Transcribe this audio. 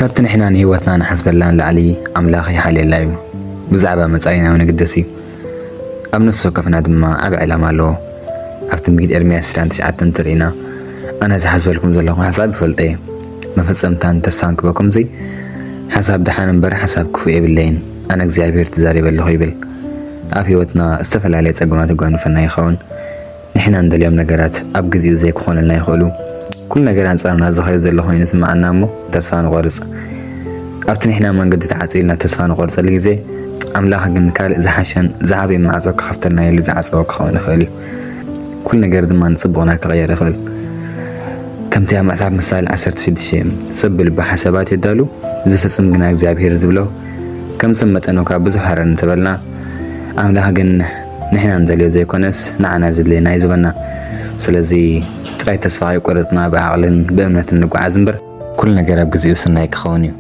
ካብቲ ንሕና ንህይወትና ንሓስበላ ንላዕሊ ኣምላኽ ይሓልየላ እዩ። ብዛዕባ መጻኢና እውን ይግደስ እዩ። ኣብ ነፍሲ ወከፍና ድማ ዓቢ ዕላማ ኣለዎ። ኣብ ትንቢት ኤርምያስ ዕስራን ትሽዓተን እንተሪእና፣ ኣነ ዝሓስበልኩም ዘለኹ ሓሳብ ይፈልጦ እየ፣ መፈጸምታን ተስፋን ክበኩም ዘይ ሓሳብ ደሓን እምበር ሓሳብ ክፉእ የብለይን፣ ኣነ እግዚኣብሔር ተዛሪበ ኣለኹ ይብል። ኣብ ህይወትና ዝተፈላለየ ጸገማት ይጓንፈና ይኸውን። ንሕና እንደልዮም ነገራት ኣብ ግዜኡ ዘይክኾኑልና ይኽእሉ። ኩሉ ነገር ኣንጻርና ዝኸይድ ዘሎ ኮይኑ ይስምዓና እሞ ተስፋ ንቖርጽ። ኣብቲ ንሕና መንገዲ ተዓጽዩልና ተስፋ ንቖርጸሉ ግዜ፣ ኣምላኽ ግን ካልእ ዝሓሸን ዝዓበየ ማዕጾ ክኸፍተልና ኢሉ ዝዓጸዎ ክኸውን ይኽእል እዩ። ኩሉ ነገር ድማ ንጽቡቕና ክቕየር ይኽእል። ከምቲ ኣብ መጽሓፍ ምሳሌ ዓሰርተ ሽዱሽተ፣ ሰብ ብልቡ ሓሳባት የዳሉ፣ ዝፍጽም ግና እግዚኣብሔር ዝብሎ። ከም ሰብ መጠኑ ካብ ብዙሕ ሃረን እንተበልና፣ ኣምላኽ ግን ንሕና እንደልዮ ዘይኮነስ ንዓና ዘድልየና እዩ ዝበና። ስለዚ ጥራይ ተስፋ ከይቆረጽና ብዓቕልን ብእምነትን ንጓዓዝ እምበር፣ ኩሉ ነገር ኣብ ግዜኡ ሰናይ ክኸውን እዩ።